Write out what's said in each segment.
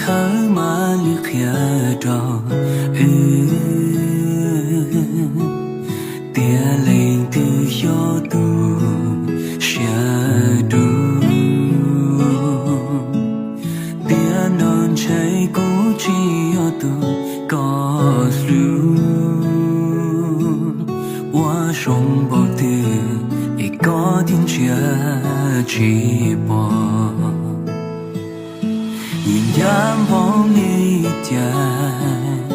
Thawb mas li qhia rau wb tias leej twg yog tus siab dub, tiam no ntshe kuv tsis yog tus koj hlub. Ua zoo npaum twg es koj thiaj ntsia tsis pom. Yus ncaj npaum li cas,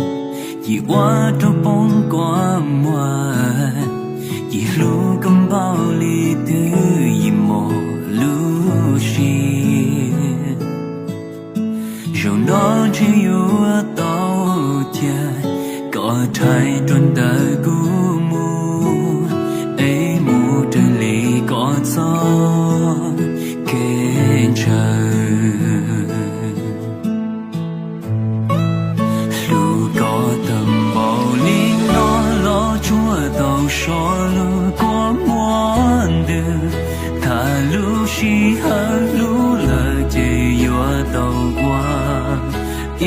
yus ua rau poob kua muag, yus hlub koj npaum li twg, yus muaj lub siab. Zaum no ntshe yuav tau cia koj rhais rau ntawm kuv mus, es mus raws li koj txoj kev ntshaw. Hlub koj tau npaum li no los tsuas tau so lub kua muag ntws. Tham lub sij hawm hlub lawm ces yuav tau ua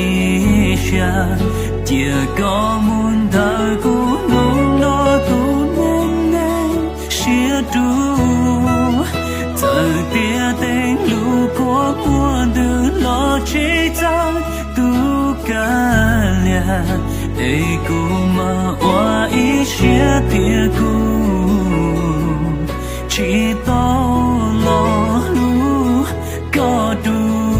ib siab. Cia koj mus ntawm kuv hnub no tus me neeg siab dub. Txawm tias teev lub kua muag ntws los tsis txawj tus kav liam, es kuv mam ua ib siab tias kuv tsis tau los hlub koj dua.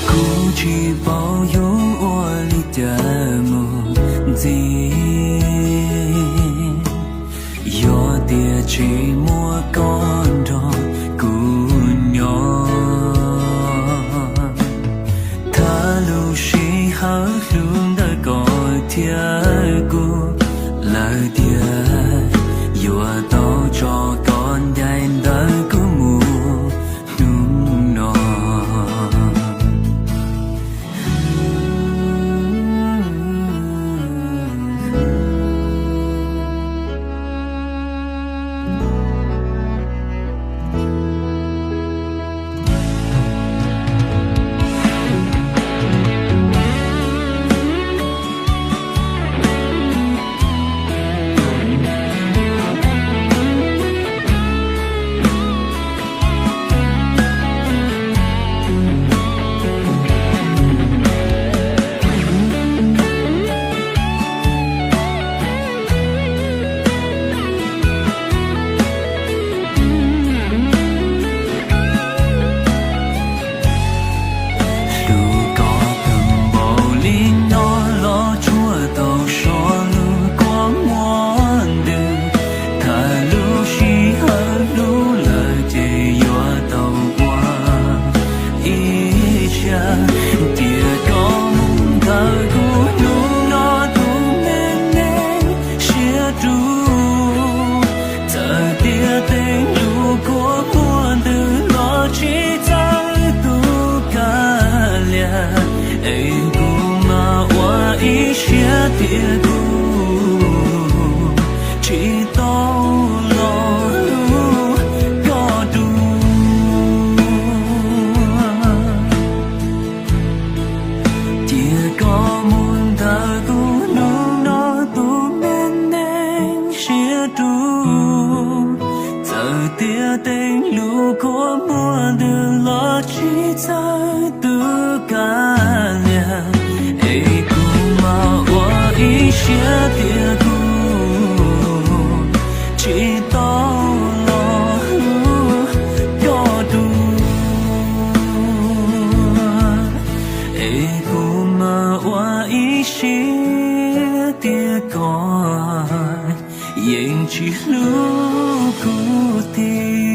Kuv tsis paub yuav ua li cas mus ntxiv, yog tias tsis muaj koj nrog kuv nyob. Thaj lub sij hawm hlub ntawm koj thiab kuv lawm tiag, yuav tau tso koj ncaim ntawm kuv mus hnub no. Hlub koj tau npaum li no los tsuas tau so lub kua muag ntws. Tham lub sij hawm hlub lawm ces yuav tau ua ib siab. Cia koj mus ntawm kuv hnub no tus me neeg siab dub. Txawm tias teev lub kua muag ntws los tsis txawj tus kav liam, es kuv mam ua ib siab tias kuv tsis tau los hlub koj dua. Cia koj mus ntawm kuv hnub no tus me neeg siab dub. Txawm tias teev lub kua muag ntws los tsis txawj tus kav liam, es kuv mam ua ib siab tias kuv tsis tau los hlub koj dua. Es kuv mam ua ib siab tias koj yeej tsis hlub kuv tiag.